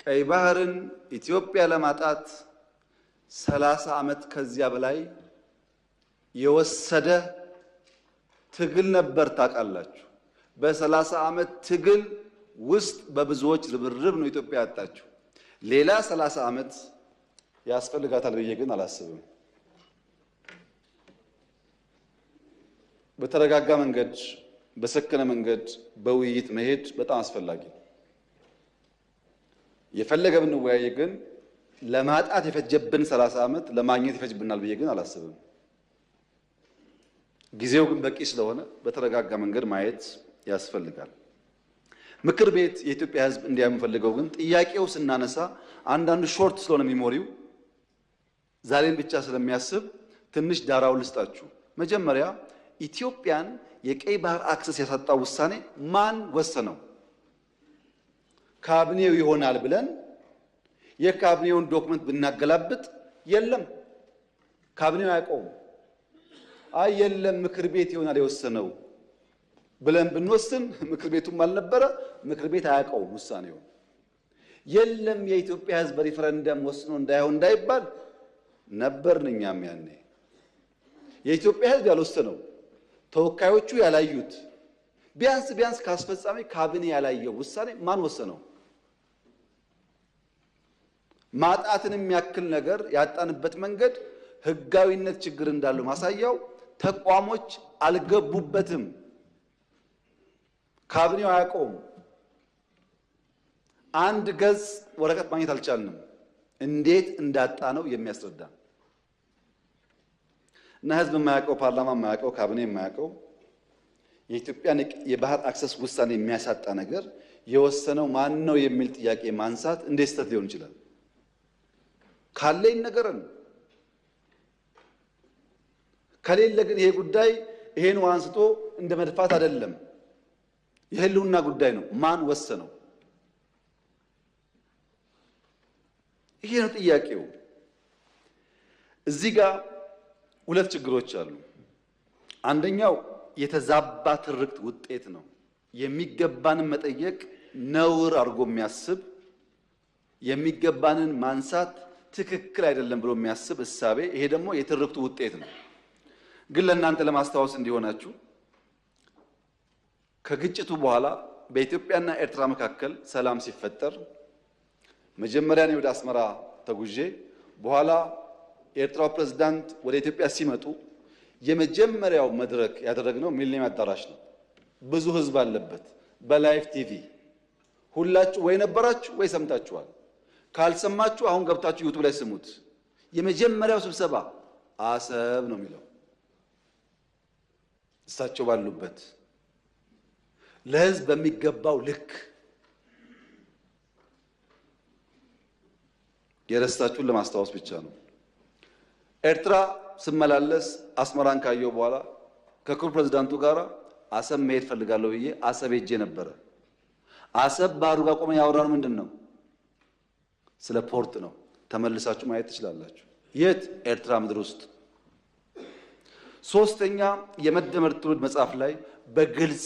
ቀይ ባህርን ኢትዮጵያ ለማጣት 30 ዓመት ከዚያ በላይ የወሰደ ትግል ነበር። ታውቃላችሁ። በ30 ዓመት ትግል ውስጥ በብዙዎች ርብርብ ነው ኢትዮጵያ ያጣችው። ሌላ 30 ዓመት ያስፈልጋታል ብዬ ግን አላስብም። በተረጋጋ መንገድ፣ በሰከነ መንገድ በውይይት መሄድ በጣም አስፈላጊ ነው። የፈለገ ብንወያይ ግን ለማጣት የፈጀብን 30 ዓመት ለማግኘት ይፈጅብናል ብዬ ግን አላስብም። ጊዜው ግን በቂ ስለሆነ በተረጋጋ መንገድ ማየት ያስፈልጋል። ምክር ቤት የኢትዮጵያ ሕዝብ እንዲያ የምፈልገው ግን ጥያቄው ስናነሳ አንዳንዱ short ስለሆነ memory ው ዛሬን ብቻ ስለሚያስብ ትንሽ ዳራውን ልስጣችሁ። መጀመሪያ ኢትዮጵያን የቀይ ባህር access ያሳጣው ውሳኔ ማን ወሰነው? ካቢኔው ይሆናል ብለን የካቢኔውን document ብናገላብጥ የለም፣ ካቢኔው አያውቀውም። አይ የለም ምክር ቤት ይሆናል የወሰነው ብለን ብንወስን ምክር ቤቱም አልነበረ፣ ምክር ቤት አያውቀውም ውሳኔው። የለም የኢትዮጵያ ሕዝብ በሪፈረንደም ወስኖ እንዳይሆን እንዳይባል ነበርን እኛም ያኔ። የኢትዮጵያ ሕዝብ ያልወሰነው ተወካዮቹ ያላዩት ቢያንስ ቢያንስ ከአስፈጻሚ ካቢኔ ያላየው ውሳኔ ማን ወሰነው? ማጣትን የሚያክል ነገር ያጣንበት መንገድ ህጋዊነት ችግር እንዳለው ማሳያው ተቋሞች አልገቡበትም። ካቢኔው አያውቀውም። አንድ ገጽ ወረቀት ማግኘት አልቻልንም። እንዴት እንዳጣ ነው የሚያስረዳ እና ህዝብ የማያውቀው፣ ፓርላማ የማያውቀው፣ ካቢኔ የማያውቀው የኢትዮጵያን የባህር access ውሳኔ የሚያሳጣ ነገር የወሰነው ማን ነው የሚል ጥያቄ ማንሳት እንዴት ስህተት ሊሆን ይችላል? ካለ ይነገረን። ከሌለ ግን ይሄ ጉዳይ ይሄን ውሃ አንስቶ እንደ መድፋት አይደለም፣ የህልውና ጉዳይ ነው። ማን ወሰነው? ይሄ ነው ጥያቄው። እዚህ ጋር ሁለት ችግሮች አሉ። አንደኛው የተዛባ ትርክት ውጤት ነው። የሚገባንን መጠየቅ ነውር አድርጎ የሚያስብ፣ የሚገባንን ማንሳት ትክክል አይደለም ብሎ የሚያስብ እሳቤ፣ ይሄ ደግሞ የትርክቱ ውጤት ነው። ግን ለእናንተ ለማስታወስ እንዲሆናችሁ ከግጭቱ በኋላ በኢትዮጵያና ኤርትራ መካከል ሰላም ሲፈጠር መጀመሪያ እኔ ወደ አስመራ ተጉዤ በኋላ የኤርትራው ፕሬዝዳንት ወደ ኢትዮጵያ ሲመጡ የመጀመሪያው መድረክ ያደረግነው ሚሊኒየም አዳራሽ ነው። ብዙ ህዝብ አለበት። በ live TV ሁላችሁ ወይ ነበራችሁ ወይ ሰምታችኋል። ካልሰማችሁ አሁን ገብታችሁ YouTube ላይ ስሙት። የመጀመሪያው ስብሰባ አሰብ ነው የሚለው እሳቸው ባሉበት ለህዝብ በሚገባው ልክ። የረሳችሁን ለማስታወስ ብቻ ነው። ኤርትራ ስመላለስ አስመራን ካየሁ በኋላ ከክቡር ፕሬዝዳንቱ ጋር አሰብ መሄድ ፈልጋለሁ ብዬ አሰብ ሄጄ ነበረ። አሰብ ባህሩ ጋር ቆመን ያወራነው ምንድን ነው? ስለ port ነው። ተመልሳችሁ ማየት ትችላላችሁ። የት? ኤርትራ ምድር ውስጥ። ሶስተኛ የመደመር ትውልድ መጽሐፍ ላይ በግልጽ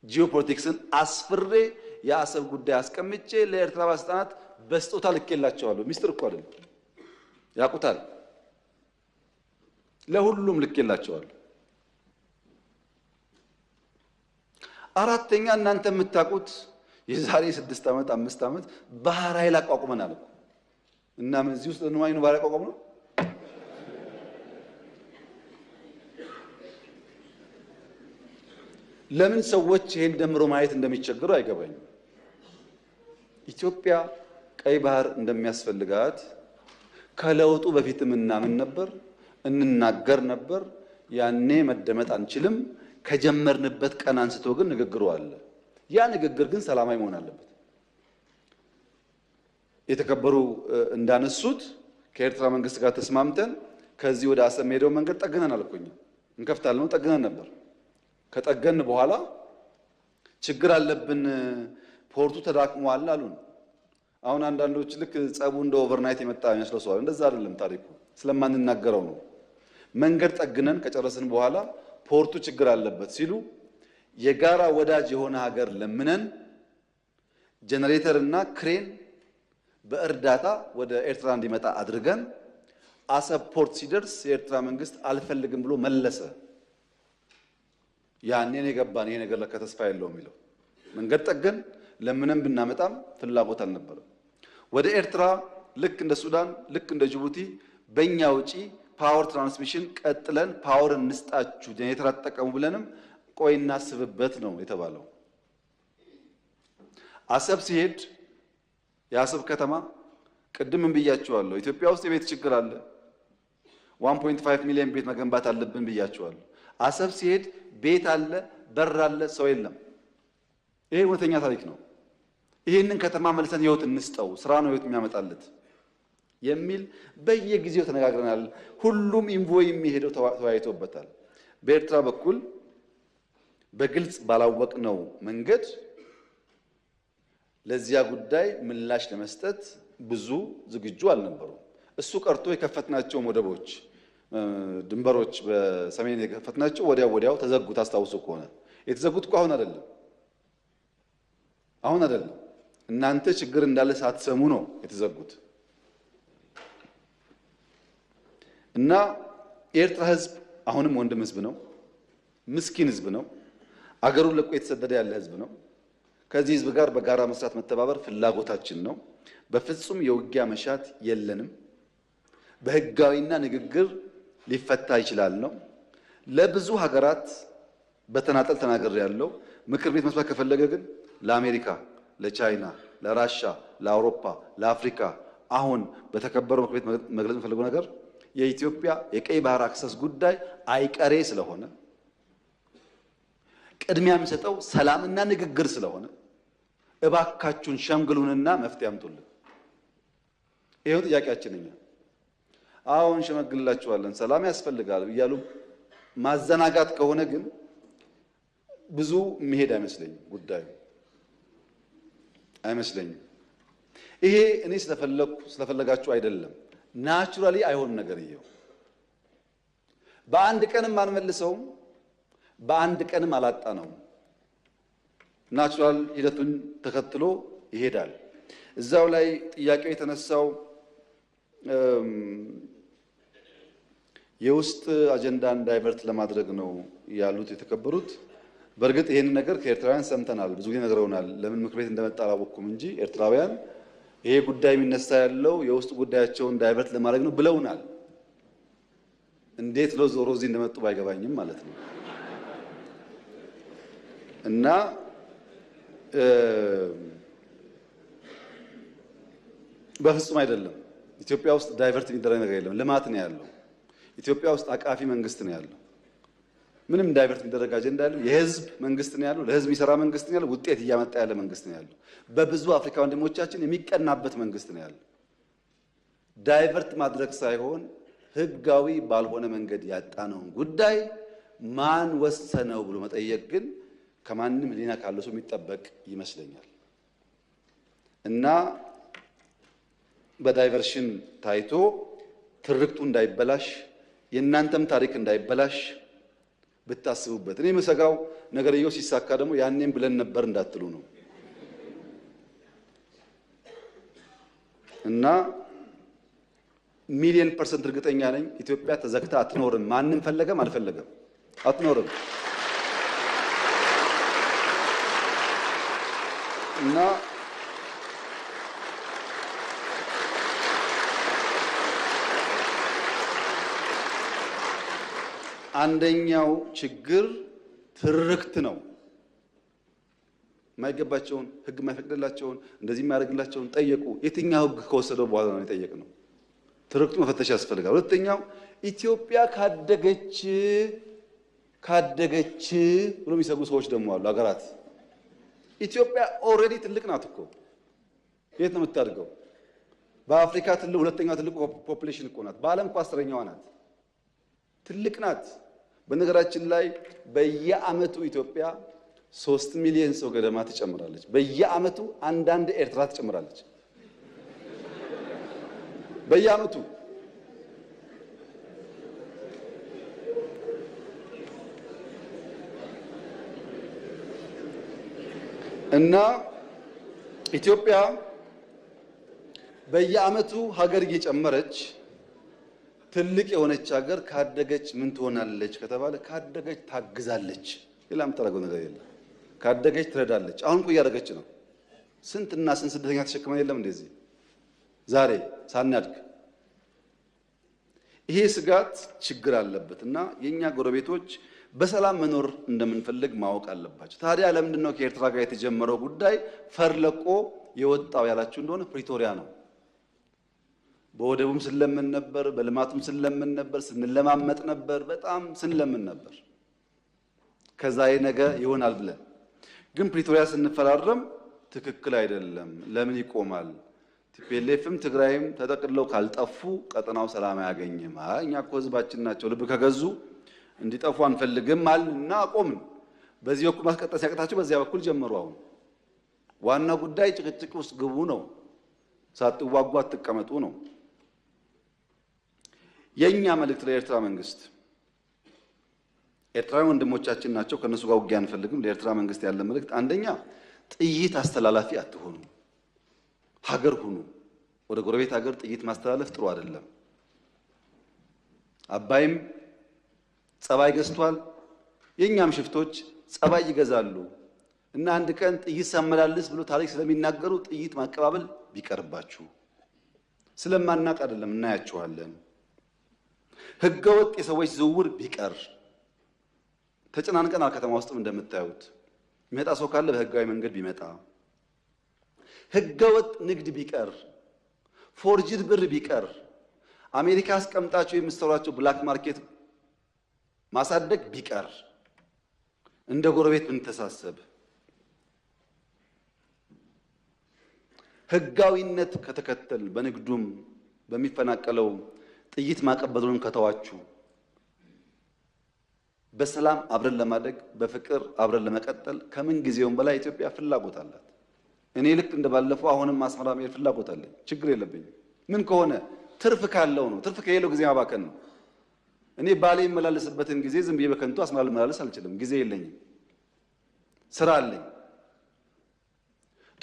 ጂኦፖለቲክስን አስፍሬ የአሰብ ጉዳይ አስቀምጬ ለኤርትራ ባለስልጣናት በስጦታ ልኬላቸዋለሁ። ሚስጥር እኮ አይደለም፣ ያውቁታል። ለሁሉም ልኬላቸዋለሁ። አራተኛ እናንተ የምታውቁት የዛሬ 6 ዓመት 5 ዓመት ባህር ኃይል አቋቁመናል እኮ እና ምን እዚህ ውስጥ እንማኝ ነው ባህር አቋቁም ነው። ለምን ሰዎች ይሄን ደምሮ ማየት እንደሚቸገሩ አይገባኝም። ኢትዮጵያ ቀይ ባህር እንደሚያስፈልጋት ከለውጡ በፊትም እናምን ነበር፣ እንናገር ነበር። ያኔ መደመጥ አንችልም። ከጀመርንበት ቀን አንስቶ ግን ንግግሩ አለ። ያ ንግግር ግን ሰላማዊ መሆን አለበት። የተከበሩ እንዳነሱት ከኤርትራ መንግስት ጋር ተስማምተን ከዚህ ወደ አሰብ ሄደው መንገድ ጠግነን አልኩኝ እንከፍታለን ነው ጠግነን ነበር። ከጠገን በኋላ ችግር አለብን፣ port ኡ ተዳክሟል አሉን። አሁን አንዳንዶች ልክ ጸቡ እንደ overnight የመጣ ይመስለው ሰው፣ እንደዛ አይደለም ታሪኩ፣ ስለማንናገረው ነው። መንገድ ጠግነን ከጨረስን በኋላ port ኡ ችግር አለበት ሲሉ የጋራ ወዳጅ የሆነ ሀገር ለምነን ጀነሬተር እና ክሬን በእርዳታ ወደ ኤርትራ እንዲመጣ አድርገን አሰብ port ሲደርስ የኤርትራ መንግስት አልፈልግም ብሎ መለሰ። ያኔ ነው የገባን ይሄ ነገር ለካ ተስፋ የለውም የሚለው። መንገድ ጠገን ለምንም ብናመጣም ፍላጎት አልነበረም። ወደ ኤርትራ ልክ እንደ ሱዳን፣ ልክ እንደ ጅቡቲ በእኛ ውጪ power transmission ቀጥለን power እንስጣችሁ ጄኔሬተር አትጠቀሙ ብለንም ቆይ እናስብበት ነው የተባለው። አሰብ ሲሄድ የአሰብ ከተማ ቅድምም ብያችኋለሁ፣ ኢትዮጵያ ውስጥ የቤት ችግር አለ። 1.5 ሚሊዮን ቤት መገንባት አለብን ብያችኋለሁ። አሰብ ሲሄድ ቤት አለ፣ በር አለ፣ ሰው የለም። ይሄ እውነተኛ ታሪክ ነው። ይሄንን ከተማ መልሰን ህይወት እንስጠው፣ ስራ ነው ህይወት የሚያመጣለት የሚል በየጊዜው ተነጋግረናል። ሁሉም envoy የሚሄደው ተወያይቶበታል። በኤርትራ በኩል በግልጽ ባላወቅነው መንገድ ለዚያ ጉዳይ ምላሽ ለመስጠት ብዙ ዝግጁ አልነበሩም። እሱ ቀርቶ የከፈትናቸው ወደቦች፣ ድንበሮች በሰሜን የከፈትናቸው ወዲያው ወዲያው ተዘጉ። ታስታውሱ ከሆነ የተዘጉት እኮ አሁን አይደለም፣ አሁን አይደለም። እናንተ ችግር እንዳለ ሳትሰሙ ነው የተዘጉት። እና የኤርትራ ህዝብ አሁንም ወንድም ህዝብ ነው፣ ምስኪን ህዝብ ነው፣ አገሩን ለቆ የተሰደደ ያለ ህዝብ ነው። ከዚህ ህዝብ ጋር በጋራ መስራት መተባበር ፍላጎታችን ነው። በፍጹም የውጊያ መሻት የለንም። በህጋዊና ንግግር ሊፈታ ይችላል ነው። ለብዙ ሀገራት በተናጠል ተናግሬ ያለው ምክር ቤት መስማት ከፈለገ ግን ለአሜሪካ፣ ለቻይና፣ ለራሻ፣ ለአውሮፓ፣ ለአፍሪካ አሁን በተከበረው ምክር ቤት መግለጽ የምፈልገው ነገር የኢትዮጵያ የቀይ ባህር access ጉዳይ አይቀሬ ስለሆነ ቅድሚያ የሚሰጠው ሰላምና ንግግር ስለሆነ እባካችሁን ሸምግሉንና መፍትሄ አምጡልን። ይሄው ጥያቄያችን። እኛ አሁን ሸመግልላችኋለን፣ ሰላም ያስፈልጋል እያሉ ማዘናጋት ከሆነ ግን ብዙ የሚሄድ አይመስለኝም፣ ጉዳዩ አይመስለኝም። ይሄ እኔ ስለፈለኩ ስለፈለጋችሁ አይደለም። Naturally አይሆንም ነገርየው። በአንድ ቀንም አንመልሰውም፣ በአንድ ቀንም አላጣነውም። Natural ሂደቱን ተከትሎ ይሄዳል። እዛው ላይ ጥያቄው የተነሳው የውስጥ አጀንዳን divert ለማድረግ ነው ያሉት የተከበሩት። በእርግጥ ይሄንን ነገር ከኤርትራውያን ሰምተናል፣ ብዙ ጊዜ ነግረውናል። ለምን ምክር ቤት እንደመጣ አላወቅኩም እንጂ ኤርትራውያን ይሄ ጉዳይ የሚነሳ ያለው የውስጥ ጉዳያቸውን divert ለማድረግ ነው ብለውናል። እንዴት ሎ ዞሮ እዚህ እንደመጡ ባይገባኝም ማለት ነው። እና በፍጹም አይደለም። ኢትዮጵያ ውስጥ divert የሚደረግ ነገር የለም። ልማት ነው ያለው። ኢትዮጵያ ውስጥ አቃፊ መንግስት ነው ያለው። ምንም divert የሚደረግ አጀንዳ የለም። የህዝብ መንግስት ነው ያለው። ለህዝብ የሚሰራ መንግስት ነው ያለው። ውጤት እያመጣ ያለ መንግስት ነው ያለው። በብዙ አፍሪካ ወንድሞቻችን የሚቀናበት መንግስት ነው ያለው። Divert ማድረግ ሳይሆን ህጋዊ ባልሆነ መንገድ ያጣነውን ጉዳይ ማን ወሰነው ብሎ መጠየቅ ግን ከማንም ህሊና ካለው ሰው የሚጠበቅ ይመስለኛል። እና በ diversion ታይቶ ትርክቱ እንዳይበላሽ የእናንተም ታሪክ እንዳይበላሽ ብታስቡበት። እኔ የምሰጋው ነገርየው ሲሳካ ደግሞ ያኔም ብለን ነበር እንዳትሉ ነው። እና 1,000,000% እርግጠኛ ነኝ ኢትዮጵያ ተዘግታ አትኖርም። ማንም ፈለገም አልፈለገም አትኖርም። እና አንደኛው ችግር ትርክት ነው። የማይገባቸውን ህግ የማይፈቅድላቸውን እንደዚህ የማያደርግላቸውን ጠየቁ። የትኛው ህግ ከወሰደው በኋላ ነው የጠየቅነው? ትርክቱ መፈተሽ ያስፈልጋል። ሁለተኛው ኢትዮጵያ ካደገች ካደገች ብሎ የሚሰጉ ሰዎች ደግሞ አሉ። ሀገራት ኢትዮጵያ already ትልቅ ናት እኮ፣ የት ነው የምታድገው? በአፍሪካ ትልቅ ሁለተኛው ትልቁ population እኮ ናት። በዓለም እኮ 10ኛዋ ናት። ትልቅ ናት። በነገራችን ላይ በየአመቱ ኢትዮጵያ 3 ሚሊዮን ሰው ገደማ ትጨምራለች። በየአመቱ አንዳንድ ኤርትራ ትጨምራለች። በየአመቱ እና ኢትዮጵያ በየዓመቱ ሀገር እየጨመረች ትልቅ የሆነች ሀገር ካደገች ምን ትሆናለች ከተባለ ካደገች ታግዛለች። ሌላ የምታደርገው ነገር የለም። ካደገች ትረዳለች። አሁን እኮ እያደረገች ነው። ስንትና ስንት ስደተኛ ተሸክመን የለም እንደዚህ ዛሬ ሳናድግ። ይሄ ስጋት ችግር አለበት እና የኛ ጎረቤቶች በሰላም መኖር እንደምንፈልግ ማወቅ አለባቸው። ታዲያ ለምንድን ነው ከኤርትራ ጋር የተጀመረው ጉዳይ ፈርለቆ የወጣው ያላችሁ እንደሆነ ፕሪቶሪያ ነው። በወደቡም ስንለምን ነበር፣ በልማቱም ስንለምን ነበር፣ ስንለማመጥ ነበር፣ በጣም ስንለምን ነበር። ከዛ ነገ ይሆናል ብለን ግን ፕሪቶሪያ ስንፈራረም ትክክል አይደለም፣ ለምን ይቆማል? TPLF ም ትግራይም ተጠቅልለው ካልጠፉ ቀጠናው ሰላም አያገኝም። እኛ እኮ ህዝባችን ናቸው፣ ልብ ከገዙ እንዲጠፉ አንፈልግም አልና አቆምን። በዚህ በኩል ማስቀጠል ሲያቅታቸው በዚያ በኩል ጀመሩ። አሁን ዋናው ጉዳይ ጭቅጭቅ ውስጥ ግቡ ነው፣ ሳትዋጉ አትቀመጡ ነው። የኛ መልእክት ለኤርትራ መንግስት፣ ኤርትራዊ ወንድሞቻችን ናቸው፣ ከነሱ ጋር ውጊያ አንፈልግም። ለኤርትራ መንግስት ያለ መልእክት አንደኛ ጥይት አስተላላፊ አትሆኑ፣ ሀገር ሁኑ። ወደ ጎረቤት ሀገር ጥይት ማስተላለፍ ጥሩ አይደለም። አባይም ጸባይ ገዝቷል፣ የኛም ሽፍቶች ጸባይ ይገዛሉ እና አንድ ቀን ጥይት ሳመላልስ ብሎ ታሪክ ስለሚናገሩ ጥይት ማቀባበል ቢቀርባችሁ። ስለማናቅ አይደለም፣ እናያችኋለን። ህገወጥ የሰዎች ዝውውር ቢቀር። ተጨናንቀናል። ከተማ ውስጥም እንደምታዩት የሚመጣ ሰው ካለ በህጋዊ መንገድ ቢመጣ፣ ህገወጥ ንግድ ቢቀር፣ forged ብር ቢቀር፣ አሜሪካ አስቀምጣቸው የምትሰሯቸው black market ማሳደግ ቢቀር፣ እንደ ጎረቤት ብንተሳሰብ፣ ህጋዊነት ከተከተል በንግዱም በሚፈናቀለው ጥይት ማቀበሉን ከተዋችሁ በሰላም አብረን ለማደግ በፍቅር አብረን ለመቀጠል ከምን ጊዜውም በላይ ኢትዮጵያ ፍላጎት አላት። እኔ ልክ እንደባለፈው አሁንም አስመራ መሄድ ፍላጎት አለኝ። ችግር የለብኝም። ምን ከሆነ ትርፍ ካለው ነው። ትርፍ ከሌለው ጊዜ ማባከን ነው። እኔ ባሌ የመላለስበትን ጊዜ ዝም ብዬ በከንቱ አስመራ ልመላለስ አልችልም። ጊዜ የለኝም፣ ስራ አለኝ።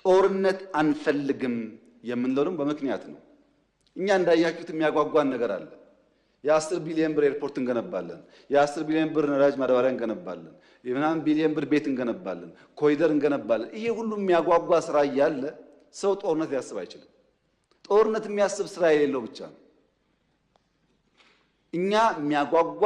ጦርነት አንፈልግም የምንለው ደግሞ በምክንያት ነው። እኛ እንዳያችሁት የሚያጓጓን ነገር አለ። የ10 ቢሊዮን ብር ኤርፖርት እንገነባለን። የ10 ቢሊዮን ብር ነዳጅ ማዳበሪያ እንገነባለን። የምናምን ቢሊዮን ብር ቤት እንገነባለን። ኮሪደር እንገነባለን። ይሄ ሁሉ የሚያጓጓ ስራ እያለ ሰው ጦርነት ሊያስብ አይችልም። ጦርነት የሚያስብ ስራ የሌለው ብቻ ነው። እኛ የሚያጓጓ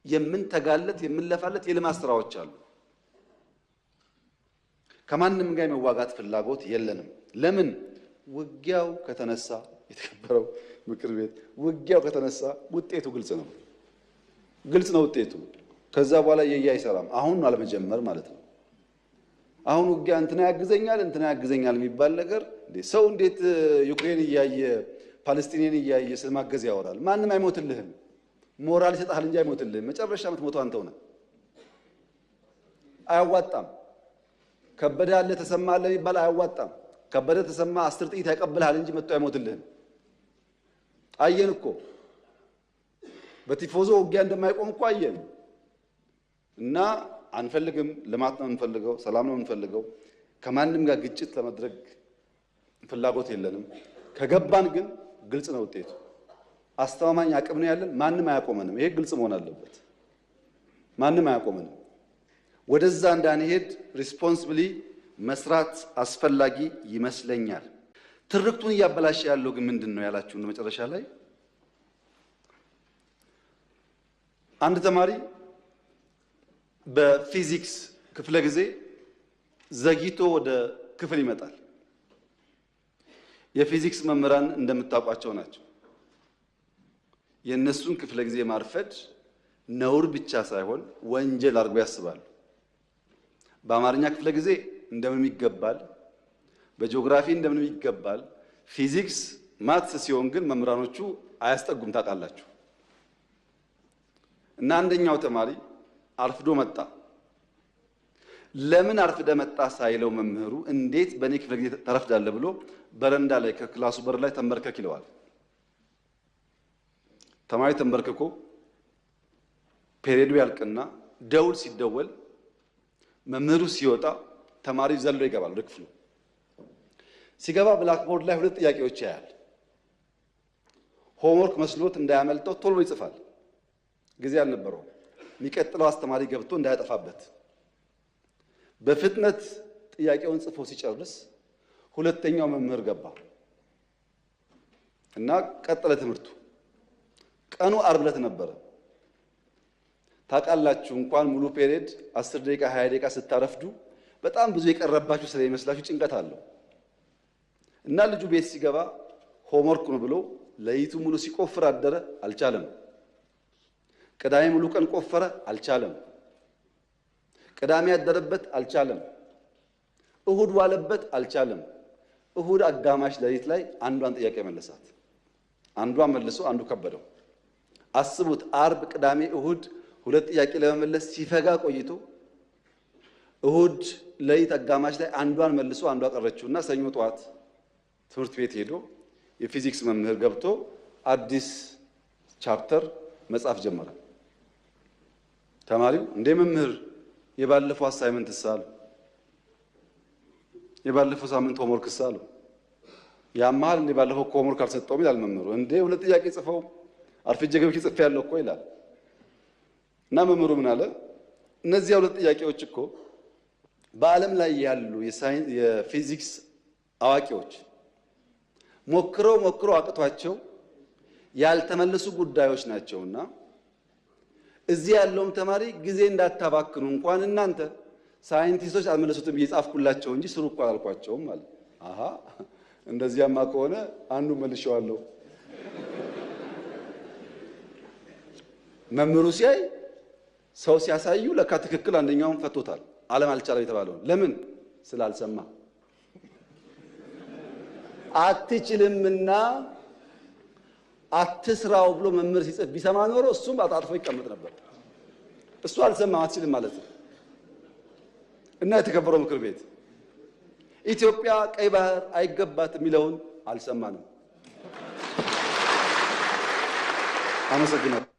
የምንተጋለት የምንለፋለት የልማት ስራዎች አሉ። ከማንም ጋር የመዋጋት ፍላጎት የለንም። ለምን? ውጊያው ከተነሳ የተከበረው ምክር ቤት ውጊያው ከተነሳ ውጤቱ ግልጽ ነው። ግልጽ ነው ውጤቱ። ከዛ በኋላ የየ አይሰራም። አሁን አለመጀመር ማለት ነው። አሁን ውጊያ እንትና ያግዘኛል እንትና ያግዘኛል የሚባል ነገር እንዴ! ሰው እንዴት ዩክሬን እያየ ፓለስቲኔን እያየ ስለማገዝ ያወራል? ማንም አይሞትልህም። ሞራል ይሰጥሃል እንጂ አይሞትልህም። መጨረሻ የምትሞተው አንተው ነህ። አያዋጣም። ከበደ አለ ተሰማ አለ የሚባል አያዋጣም። ከበደ ተሰማ 10 ጥይት ያቀብልሃል እንጂ መጥቶ አይሞትልህም። አየን እኮ በቲፎዞ ውጊያ እንደማይቆም እኮ አየን። እና አንፈልግም። ልማት ነው የምንፈልገው፣ ሰላም ነው የምንፈልገው። ከማንም ጋር ግጭት ለማድረግ ፍላጎት የለንም። ከገባን ግን ግልጽ ነው ውጤቱ። አስተማማኝ አቅም ነው ያለን። ማንም አያቆመንም። ይሄ ግልጽ መሆን አለበት። ማንም አያቆመንም። ወደዛ እንዳንሄድ responsibly መስራት አስፈላጊ ይመስለኛል። ትርክቱን እያበላሸ ያለው ግን ምንድን ነው ያላችሁ መጨረሻ ላይ አንድ ተማሪ በፊዚክስ ክፍለ ጊዜ ዘግይቶ ወደ ክፍል ይመጣል። የፊዚክስ መምህራን እንደምታውቋቸው ናቸው። የእነሱን ክፍለ ጊዜ ማርፈድ ነውር ብቻ ሳይሆን ወንጀል አድርጎ ያስባሉ። በአማርኛ ክፍለ ጊዜ እንደምንም ይገባል፣ በጂኦግራፊ እንደምንም ይገባል። ፊዚክስ maths ሲሆን ግን መምህራኖቹ አያስጠጉም፣ ታውቃላችሁ። እና አንደኛው ተማሪ አርፍዶ መጣ። ለምን አርፍደ መጣ ሳይለው መምህሩ እንዴት በእኔ ክፍለ ጊዜ ታረፍዳለህ ብሎ በረንዳ ላይ ከ class ኡ በር ላይ ተንበርከክ ይለዋል። ተማሪ ተንበርክኮ period ኡ ያልቅና ደውል ሲደወል መምህሩ ሲወጣ ተማሪው ዘሎ ይገባል ወደ ክፍሉ። ሲገባ blackboard ላይ ሁለት ጥያቄዎች ያያል። Homework መስሎት እንዳያመልጠው ቶሎ ይጽፋል። ጊዜ አልነበረውም። የሚቀጥለው አስተማሪ ገብቶ እንዳያጠፋበት በፍጥነት ጥያቄውን ጽፎ ሲጨርስ ሁለተኛው መምህር ገባ እና ቀጠለ ትምህርቱ። ቀኑ ዓርብ ዕለት ነበረ። ታውቃላችሁ እንኳን ሙሉ period 10 ደቂቃ 20 ደቂቃ ስታረፍዱ በጣም ብዙ የቀረባችሁ ስለሚመስላችሁ ጭንቀት አለው። እና ልጁ ቤት ሲገባ homework ነው ብሎ ሌሊቱ ሙሉ ሲቆፍር አደረ፣ አልቻለም። ቅዳሜ ሙሉ ቀን ቆፈረ፣ አልቻለም። ቅዳሜ ያደረበት አልቻለም። እሁድ ዋለበት፣ አልቻለም። እሁድ አጋማሽ ሌሊት ላይ አንዷን ጥያቄ መለሳት። አንዷን መልሶ አንዱ ከበደው። አስቡት፣ ዓርብ፣ ቅዳሜ፣ እሁድ ሁለት ጥያቄ ለመመለስ ሲፈጋ ቆይቶ እሁድ ሌሊት አጋማሽ ላይ አንዷን መልሶ አንዷ ቀረችውና ሰኞ ጠዋት ትምህርት ቤት ሄዶ የፊዚክስ መምህር ገብቶ አዲስ chapter መጻፍ ጀመረ። ተማሪው እንዴ መምህር የባለፈው assignment ሳሉ የባለፈው ሳምንት homework ሳሉ ያማል እንዴ ባለፈው homework አልሰጠውም ይላል መምህሩ። እንዴ ሁለት ጥያቄ ጽፈው አርፍጄ ገብቼ ጽፌያለሁ እኮ ይላል። እና መምህሩ ምን አለ? እነዚያ ሁለት ጥያቄዎች እኮ በዓለም ላይ ያሉ የፊዚክስ አዋቂዎች ሞክረው ሞክረው አቅቷቸው ያልተመለሱ ጉዳዮች ናቸውና እዚህ ያለውም ተማሪ ጊዜ እንዳታባክኑ እንኳን እናንተ ሳይንቲስቶች አልመለሱትም እየጻፍኩላቸው እንጂ ስሩ እኮ አላልኳቸውም አለ። አሃ እንደዚያማ ከሆነ አንዱ መልሼዋለሁ። መምህሩ ሲያይ ሰው ሲያሳዩ ለካ ትክክል አንደኛውን ፈቶታል። ዓለም አልቻለም የተባለውን ለምን ስላልሰማ አትችልምና አትስራው ብሎ መምህር ሲጽፍ ቢሰማ ኖሮ እሱም አጣጥፎ ይቀመጥ ነበር። እሱ አልሰማም፣ አትችልም ማለት ነው። እና የተከበረው ምክር ቤት ኢትዮጵያ ቀይ ባህር አይገባት የሚለውን አልሰማንም። አመሰግናለሁ።